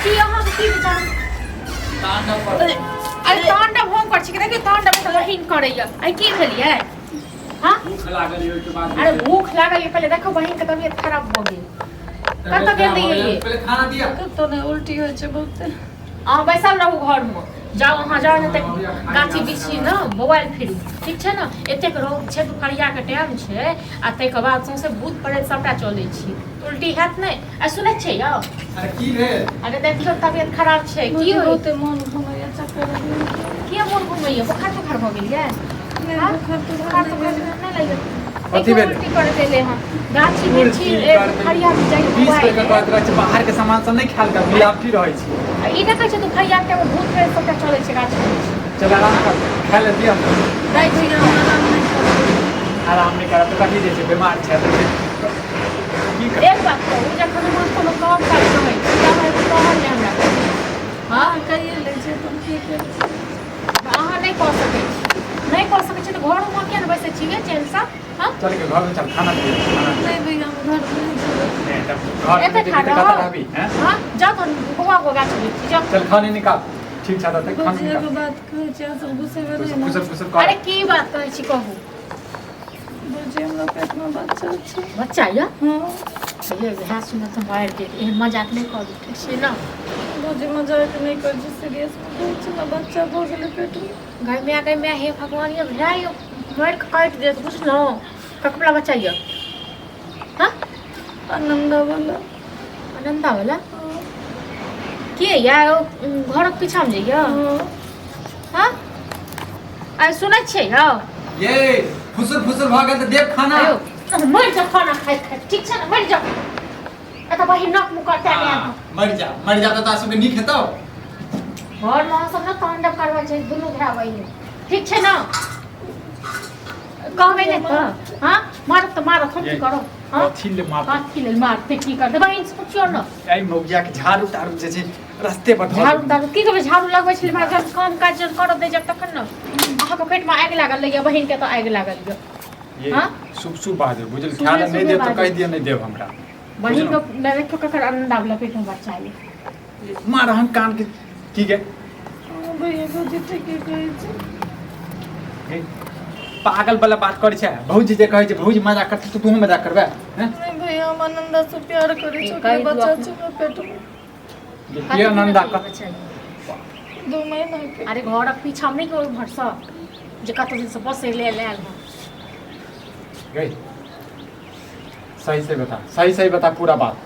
की अहाँके की विचार? तांडव कर। अरे तांडव हम कर छी कि देखियौ तांडव तऽ बहिन करैया। अरे की भेलियै? हाँ? भूख लागल यऽ ओहिके बाद। अरे भूख लागल यऽ पहिले देखो बहिन के तबियत खराब भऽ गेल। कतऽ गेल रहियै? पहिले खाना दिया। कतऽ नहि, उल्टी होइ छै बहुते। अहाँ बैसल रहू घरमे, जाउ अहाँ जाउ ने तऽ गाछी बिछी ने मोबाइल फिरू, ठीक छै ने? एतेक रौद छै, दुपहरियाके टाइम छै आ ताहिके बाद सौंसे भूत प्रेत सभटा चलै छै, उल्टी हैत नहि? आ सुनै छियै यौ? अरे की भेल? अरे देखियौ तबियत खराब छै। की होइ? बहुते मोन घुमैया, चक्कर आबैया। किया मोन घुमैया? बोखार तोखार भऽ गेल यऽ? नहि। हाँ? बोखार बोखार तोखार तोखार नहि। नहि लागि? कथी देखियौ भेल? उल्टी करैत एलै हँ। गाछी उल्टी बिछी करतै। दुपहरिया मे जाइ 20 मोबाइल बेर कहैत रहै छै बाहरके सामान सब नहि खायल कर, मिलावटी रहै छै। आ ई नहि कहै छै दुपहरिया के टाइम भूत प्रेत सबटा चलै छै गाछी बिछी। चल आराम कर, खाय लए दिअ हमरा। जाइ छी। भैया, हम आराम नहि करबै। आराम नहि करब तऽ कथी जे छै बीमार छै तऽ की करब? एक बात कहू, जखन हम कोनो काम काज कहै छी तऽ अहाँ एगो कहल नहि हमरा। हँ, कहिए लै छै तऽ हम की करबै? अहाँ नहि कऽ सकै छी, नहि कऽ सकै छी तऽ घरोमे किया ने बैसै छियै चैनसँ? हँ? चल के घर में चल, खाना दिअ, खाना दिअ। नहि भैया, हम घरमे नहि जेबै। नहि तब घर एते में खा जेबही तऽ कतऽ रहब। रहबी हैं? हँ, जाउ तहन बौआ को गाछ बिछी जाउ। चल खाने निकाल, ठीक छै तऽ खाने भौजी, एगो निकाल। बात कहै छी, अहाँ सब गुस्सेबै तू नहि सब ने? कुशल कुशल कर। अरे की बात कहै छी, कहू। भौजी, हमरा पेटमे बच्चा छै। बच्चा यऽ? हँ। ये वएह सुनत तऽ मारि देत। एहन मजाक नहि करू, ठीक छै ने? भौजी, मजाक नहि करै छी, सीरियसमे कहै छी ने, बच्चा भऽ गेलै पेटमे। गै माय, गै माय, हे भगवान, ये भाय यौ मारि कऽ काटि देत, बुझलहुँ? ककरा बच्चा यऽ? हँ? आनन्दा वाला। आनन्दा वाला के या? ओ घरक पीछामे जे यऽ? हँ। हँ? आइ सुनै छियै यौ? ये फुसुर फुसुर भऽ गेल तऽ देव खाना। आयौ मरि जाउ खाना खाइत खाइत, ठीक छै ने? मरि जाउ, एतऽ बहिन नक मुँह कटा के आबि। मरि जा, मरि जा तऽ तोरा सबके नीक हेतौ। घरमे अहाँ सब ने तांडव करबै छै दुनू भाय बहिन, ठीक छै ने? कहबै नहि तऽ हँ मारत तऽ मारत, हम की करब? हँ? कथी ले मारतै? कथी लेल मारतै, की करतै? बहिन से पुछियौ ने। एहि मौगिया के झाड़ू ताड़ू जे छै रस्ते पर धऽ झाड़ू देबै। ताड़ू की करबै? झाड़ू लगबै छलै हमरा जहन काम काज जहन करऽ दै जब तखन ने। अहाँके पेटमे आगि लागल यऽ, बहिनके तऽ आगि लागल यऽ। ये हाँ? शुभ शुभ बाजू, बुझल? शुभे खाय लए नहि शुभे देब तऽ बाजू। कहि दिअ नहि देब हमरा। बहिन के देखियौ ककर अंडा वाला पेटमे बच्चा यऽ। मार हम कान के की गे? हँ भैया, भौजी ठीके कहै छै। गे, पागल वाला बात करै छै। भौजी जे कहै छै, भौजी मजाक करतै तऽ तूहो मजाक करबै हैं? नहि भैया, हम आनन्दा से प्यार करै छी, कहि ओकरे दू बच्चा अपने। छै हमरा पेटमे। जे के आनंदा कते बच्चा यऽ? 2 महीना के। अरे घरक पीछा मे नहि उम्हर सँ जे कते दिन से बसै लेल आयल हँ। गई, सही से बता, सही सही बता पूरा बात।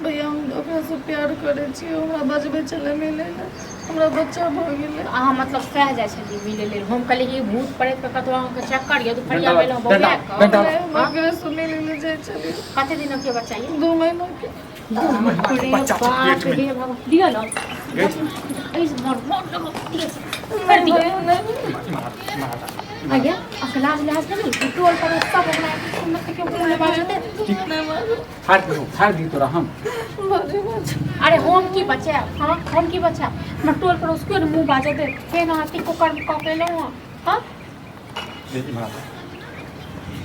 भैया, हम ओकरासँ प्यार करै छी, ओ हमरा बजबै छलै मिलै लए, हमरा बच्चा भऽ गेलै। अहाँ मतलब सह जाइ छलियै मिलै लेल? हम कहलियै कि भूत प्रेत के कतौ अहाँके चक्कर यऽ, दुपहरिया डंडा भेल बौआ डंडा कऽ। डंडा। नहि, हम ओकरेसँ मिलै लए जाइ छलियै। कते दिनक के बच्चा यऽ? 2 महीना के। 2 महीना के बच्चा छै बाप पेट में। रे बाबा, दिअ ने। गई। एहि मोर मोर लगो दिअ। नहि दिअ। भैया, नहि। इम्हर इम्हर। आज्ञा अहाँके लाज लाज नहि टोल पर सब हमरा सुनत के मुँह बाजते। नहि मारू। फाड़ दियौ, फाड़ दियौ तोरा हम। बाजू बाजू। अरे हम की बचायब? हाँ, हम की बचायब? हमर टोल पड़ोस क्यों ने मुँह बाजऽ दे फेर अहाँ की कुकर्म कऽ के एलहुँ हँ? हाँ? दे इम्हर।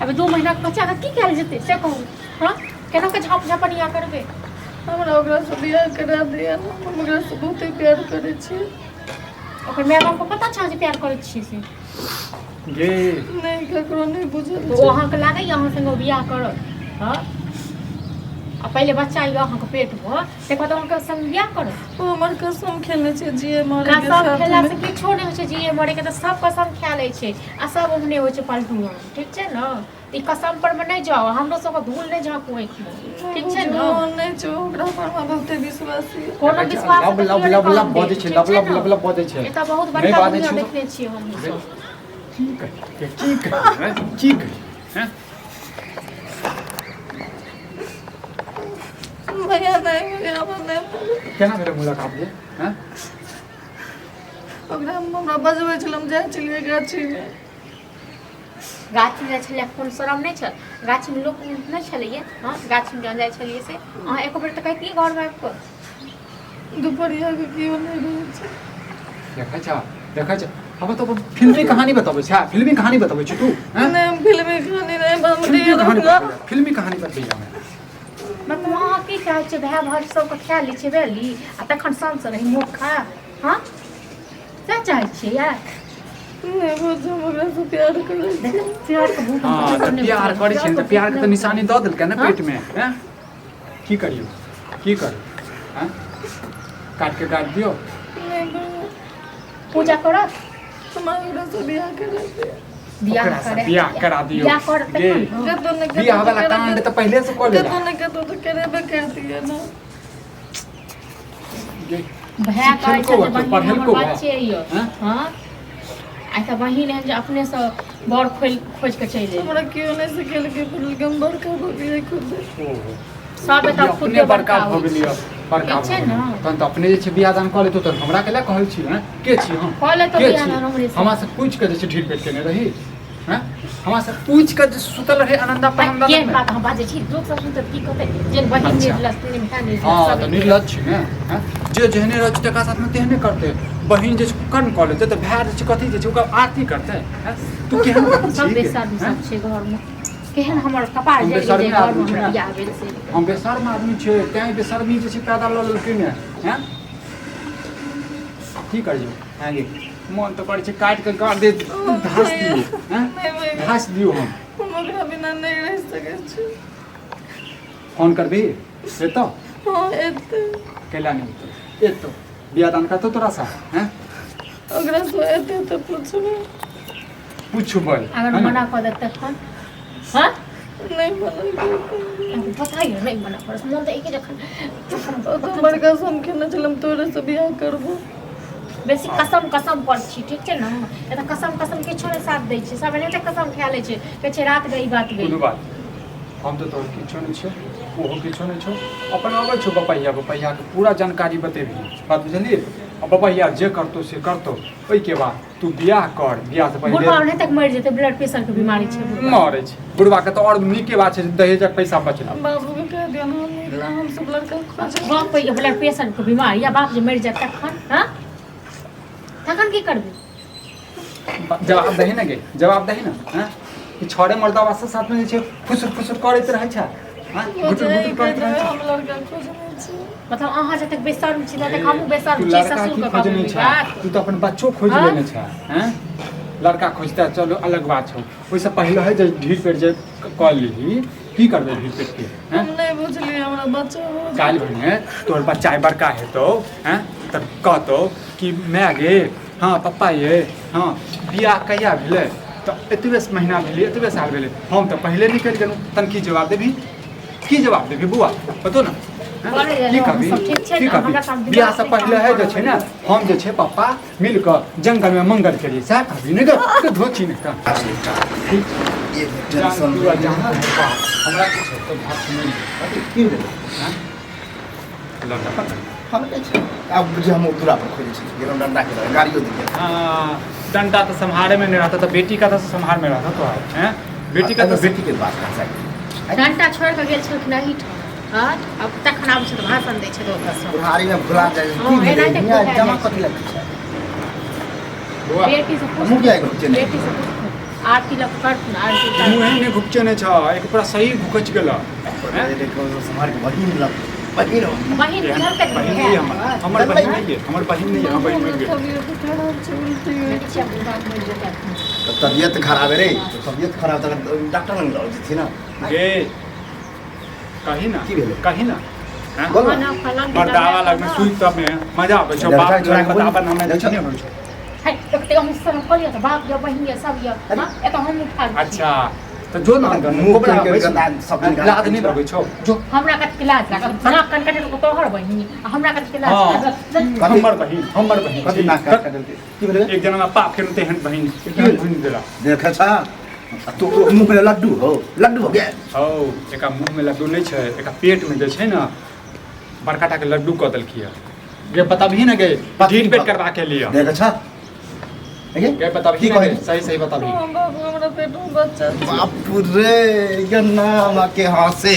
अभी 2 महीनाके बच्चाके की कयल जेतै से कहू? हाँ, केना के झाँप झपनिया करबै? हमरा ओकरासँ बियाह करा दिअ ने, हम ओकरासँ बहुते प्यार करै छी। ओकर माय बापके पता छै अहाँ जे प्यार करै छियै से? गे। नहि, ककरो नहि बुझल तऽ ओ छै। अहाँके लागैए अहाँ संगे ओ बियाह करत? हाँ, आ पहिले बच्चा यऽ अहाँके पेटमे, तकर बाद अहाँके संग बियाह करत? ओ हमर कसम खेने छै जिए मरे के कसम खेला साथमे। से किछो नहि होइ छै। जिए मरे के तऽ सब कसम खा लै छै आ सब ओहने होइ छै पलटू, ठीक छै ने? ई कसम पर मे नहि जाउ, हमरो सबके धूल नहि झाँकू आँखिमे, ठीक छै ने? ओहन नहि छै, ओकरा पर हमरा बहुते विश्वास यऽ। कोनो विश्वास लब लब लब लब बजै छै, लब लब लब लब बजै छै। एतऽ बहुत नहि बड़का बाजै दुनिया छै तऽ- देखने छियै हम सब। की कही, की कही हैं? की कही हैं? भैया, नहि भैया, हमरा नहि मारू। केना भेलै मुलाकात ये हैं? ओकरा हमरा बजबै छलै, हम जाइ छलियै गाछीमे। गाछीमे जाइ छलियै, कोनो शरम नहि छल? गाछीमे लोक नहि छलैए? हँ, गाछीमे जहन जाइ छलियै से अहाँ एको बेर तऽ कहितियै घरमे आबि कऽ। दुपहरियाके केओ नहि रहै छै। देखै छ, देखै छ, हम तऽ अपन फिल्मी कहानी बतबै छै, फिल्मी कहानी बतबै छी तू हैं? नहि, हम फिल्मी कहानी नहि फिल्मी बनबै। कहानी बतबै, फिल्मी कहानी बतबै हमरा। मतलब अहाँ की चाहै छियै भाय भाउज सबके खा लै छियै बुझली आ तखन शानसँ रही मुँह खा हँ सएह चाहै छियै यार नहि भौजी हम ओकरासँ प्यार करै छी देख प्यार के भूख हँ तऽ प्यार करै छियै तऽ प्यार के तऽ निशानी दऽ देलकै ने पेट मे हैं की करियौ की करू हैं काट के काट दियौ नहि भैया पूजा करत हमरा ओकरासँ बियाह करा दिअ बियाह ओकरा से करे बियाह करा दियौ बियाह कर गे तखन ने। कतौ ने कतौ बियाह वाला तऽ कांड करेबे तऽ पहिले से कऽ लेला कतौ ने कतौ तऽ करेबे करतियै ने गे भाय कहै सिखेलको छै जे आ बहिन हमर पढ़ेलको आ बच्चे यऽ हैं? हँ आइ तऽ बहिन एहन जे अपनेसँ बर खोलि खोजि कऽ चलि एलै हमरा केओ नहि सिखेलकै पढ़लकै हम बड़का भऽ गेलियै खुदे ओहो सब ई एतऽ अपने खुदे बड़का बड़का भऽ होइ गेलियै छै बड़का ठीक छै भऽ ने गेलियै तहन तऽ अपने जे छै बियाह दान कऽ लेतौ तहन हमरा केला कहै छी हँ के छी हम कऽ लेतौ के बियाह छी दान हमरे से हमरा से पूछि कऽ जे छै ढीर पेट केने रही हँ हमरा से पूछि कऽ जे सुतल रहे आनंदा पनंदा केहन लगमे बात हम बाजै छी लोक सब सुनतै तऽ की कहतै जे बहिन अच्छा निर्लज तेने भाय निर्लज हँ सब तऽ एके निर्लज छी ने हँ जे जेहने रहै छै तकरा साथमे तेहने करतै बहिन जे छै कर्म कऽ लेतै तऽ भाय जे छै कथी जे छै ओकर आरती करतै हँ तू केहन सब छी बेशर्म हँ सब छै घरमे केहन हमर कपार हम जरि गेल बेशर्मे जे घरमे आदमी छी हमरा ने बियाह भेल से हम बेशर्म आदमी छियै तैं बेशर्मी जे छै पैदा लऽ लेलकै ने हँ की करियौ आँ गे मोन तऽ करै छै काटि कऽ गाड़ दे घास दियौ हँ नहि भैया घास दियौ हम हम ओकरा बिना नहि रहि सकै छी फोन करबही एतौ हँ एतै कैला नहि एतौ एतौ बियाह दान करतौ तोरा सा हँ ओकरासँ एतै तऽ पुछबै पुछबै अगर है ने मना कऽ देत तखन हँ नहि मना करतै अहाँके पता यऽ नहि मना करत मोन तऽ एके जखन ओतऽ बड़का से हम केने छलहुँ हम तोरे से बियाह करबो बेसी कसम कसम पर छी ठीक छै ने एतऽ कसम कसम किछो नहि साथ दै छै सब एनाहिते कसम खा लै छै कहै छै रात गई बात गई कोनो बात नहि। हम तऽ तोहर किछो नहि छियौ ओहो किछो नहि छौ अपन अबै छौ बपहिया बपहियाके पूरा जानकारी बतेबही बात बुझलियै आ बपहिया जे करतौ से करतौ ओहिके बाद तू बियाह कर बियाह से पहिले बुढ़वा ओनाहि तक मरि जेतै ब्लड प्रेशर के बीमारी छै बुढ़वा मरै छै बुढ़वा के तऽ आओर नीके बात छै जे दहेजक पैसा बचलै बाबू के कह दियौ हम मिला हम सब लड़का खोजै बाप के ब्लड प्रेशर के बीमारी या बाप जे मरि जायत तखन हँ तखन की करबै जवाब दही ने गे जवाब दही ने हँ ई छौड़े मर्दाबा से साथ में जे छै फुसुर फुसुर करैत रहै छै हँ घुटुर घुटुर करैत रहै छै हम लड़का खोजने छी मतलब अहाँ जतेक बेशर्म छी ततेक हमहूँ बेशर्म तू छी लड़का ससुर की के खोजने कहबै छै बात तू तऽ अपन बच्चो खोजि हाँ? लेने छै हैं लड़का खोजता चलो अलग बात छौ ओहिसँ पहिले है जे ढीर पेट जे कऽ लीही की करबै ढीर पेट के हैं हम नहि बुझलियै हमरा बच्चा हो काल्हि भने तोहर बच्चा बड़का हेतौ हैं तऽ कहतौ कि माय गे हँ पप्पा ये हँ बियाह कहिया भेलै तऽ एतबे महीना भेलै एतबे साल भेलै हम तऽ पहिले निकलि गेलहुँ तहन की जवाब देबही की जवाब देबही बौआ बतो ने बोलै की हम कहबी सब ठीक छै की ने कहबी हमरा सब बियाह दिमाग से नहि पहिले काम है जे करऽ छै ने हम जे छै पप्पा मिल कऽ जंगल में मंगल केलियै सएह कहबी नहि गे धोची नहि का ठीक एगो जान टेंशन तू आ जहाँ हमरा किछु तो भात नहि अथी की भेलै हँ लड़का पकड़ हम नहि छै आब बुझियौ हम दूरा पर खोजै छी गेलहुँ डंडा के गाड़ियो दियै हाँ, डंडा तो सम्हारे में नहीं रहता तो बेटी का तो सम्हार में रहता तो है बेटी का तो बेटी के बात कर सकते डंटा छोड़ि कऽ गेल छलखिन एहिठाम हँ आब तखन आबै छै तऽ भाषण दै छै दोसर बुढ़ारी में भुला जाइ हँ, की भेलै एनाहिते हियाँ भुला जमा जाइ छै। कथी लग छै बौआ बेटी से पूछ मुँह किया घुपचेने? बेटी से पूछ आरती लग करथुन आरती करथुन। मुँहे नहि घुपचेने छ एक पूरा सही घुकच गेल हैं? सम्हार के बहिन लग बहिन हो बहिन एहन बुझलकै जे बहिन भाय नहीं हमर हमर बहिन नहीं है हमर बहिन नहीं है हाँ, बहिन मरि गेल तबियत खराब छै उल्टी होइ देखै छियै बुढ़बा मरि जेतै एखन। तऽ तबियत खराब है रे तऽ तबियत खराब तऽ डॉक्टर लग लऽ जेथिन ने गे कही ना की भेलै? कही ना हैं? बोल ना। खाना फलन मर्दावा लग में सुई तब में मजा आबै छौ लड़का बाप छोड़ा लग के बताबा बोल। ना मैं लड़का- नहीं होइ छौ है देखते हम शर्म कऽ लिअ तऽ बाप यऽ बहिन यऽ सब यऽ अरे। हाँ एतऽ हम उठा लै छी। अच्छा तऽ जो ना मुँह कोबरा के आबै छै। गंदा सब दिन लाद नहि लगै छौ जो हमरा कथी के लाज लागल नाक कान कटे तो तोहर बहिन आ हमरा कथी के लाज हाँ। लागल कथी- हमर बहिन हमर बहिन कथी नाक काट देलकै की भेलै एक जना पाप केलहुँ तेहन बहिन एक जना बहिन देला देखै छ आ तो मुँह में लड्डू हो लड्डू हो गया हौ एका मुँहमे लड्डू नहि छै एका पेटमे जे छै ने बड़का टाके लड्डू कऽ देलकै गे बताबही ने गे ढीठ पेट करबा के लिए देखै छ गे गे बताबही की ने गे कहै सही सही बताबही हाँ बाबू हमरा पेट में बच्चा छै। बाप रे ये नाम के हंसे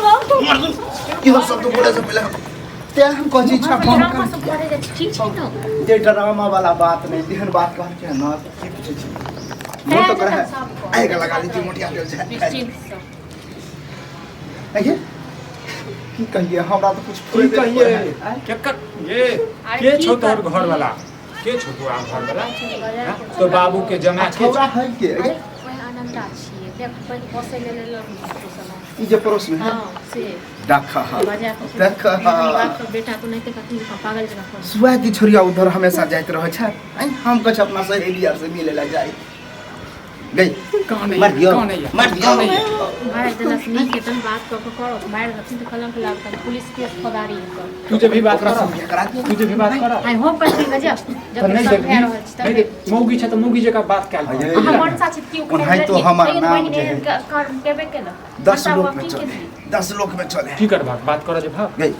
इहो सब तो बोले से पहले तें हम कहै छी इच्छा कम ड्रामा कर सब करे जाइ छै ठीक छै ने जे ड्रामा वाला बात नहीं तेहन बात कहल के ना की पूछै छी मन तो करे है आएगा लगा ली मोटिया गेल छै निश्चिंत सँ आइए की कहिए हमरा तऽ कुछ की फुरेबे नहि कहिए करै है। आँय? केकर ये अरे के की छौ तोहर करबही? घर वाला के छौ तोरा घर वाला हाँ? तो बाबू के जमा आ के छौड़ा छौ? है के अरे वएह आनन्दा छियै देख पहिले बसै लेल ई जे पड़ोस में है हँ से देखा हा बजा के देखा बाप के बेटा को नहीं कथी पागल जगह कर सुबह की छोरिया उधर हमेशा जाइत रहै छै आँय, हम कहै छै अपना सहेली आर से मिले ला जाई गई कहाँ नहीं मार दियौ कहाँ नहीं मार दियौ कहाँ नहीं मारि देलक नीक हेतन बात कऽ के करत मारि देथिन तऽ कलंक लागतन पुलिस केस फौदारी हेतन तू जे भी बात ओकरा कर से बियाह करा दियौ तू जे भी बात कर आइ हम कथी गजब तऽ जब नहीं सब देखबी भए रहल छै नहीं तब देख मौगी छै तऽ मौगी जकाँ बात कयल कर। अये। अहाँ मनसा छी की ओकरा ओनाहितो हमर नाम जे है। कर्म केबे केलक 10 मनसा लोक हुआ में की चले केलही? 10 लोक में चले की करबा बात कर जे भाग गई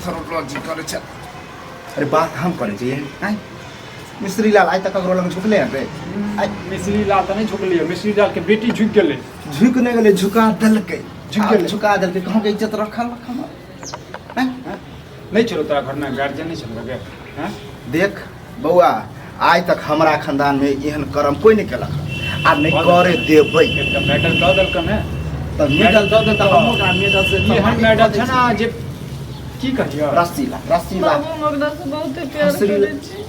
थर जी करे छै अरे बात हम करे छियै आँय मिश्री लाल आइ तक ककरो लग झुकले हन रे आइ मिश्री लाल तऽ नहि झुकलियै मिश्री लाल के बेटी झुकि गेलै झुक नहि गेलै झुका देलकै झुकि गेलै। झुका देलकै कहूँ के इज्जत रखल हमर आँय? नहि छलो तोरा घरमे गार्जियन नहि छलो गे हैं देख बौआ आइ तक हमरा खानदान में एहन कर्म कोई नहि केलक आ नहि करे देबै एकटा मेडल दऽ देलकै ने तऽ मेडल दऽ देतऽ हमहूँ ओकरा मेडल से एहन मेडल छै ने जे की कहियो रस्सी ला रस्सी ला बाबू हम ओकरा से बहुते प्यार हँसरी- करै छी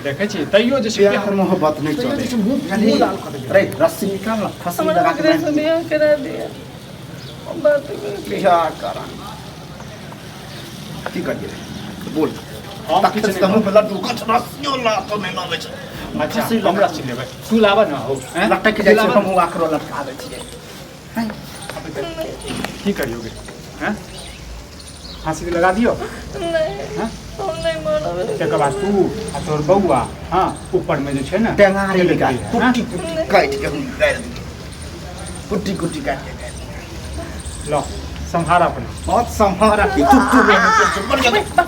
देखै छी तैयो जे छै प्यार मोहब्बत नहि तैयो चले जे छै मुँह लाल कऽ देबै। रे रस्सी निकाल ना फंसी हमरा लगा के ओकरे से बान्हि दे। बियाह करा दिअ हम बात करै बियाह करा की करिए बोल हम किछु तखन नहि से मुँह पे लड्डू कछ रस्सियो ला तो नहि लबै छै अच्छा फंसी हम लगा रस्सी लेबै तू लाबऽ ने हो हैं? लटक तू जाइ छै लाबऽ हम आकरो लटका दै छियै ने। की करियोगे हैं फांसी लगा दियो नहीं हैं? हम नहीं मरब तकर बाद तू आ तोहर बौआ हाँ ऊपर में जे छै ने टेंगारी निकाल हैं? कुट्टी कुट्टी काटि के हम गाड़ि दियै कुट्टी कुट्टी काटि के गाड़ि दियै लो सम्हारा अपने बहुत सम्हारा की चुप चुप बढ़िया।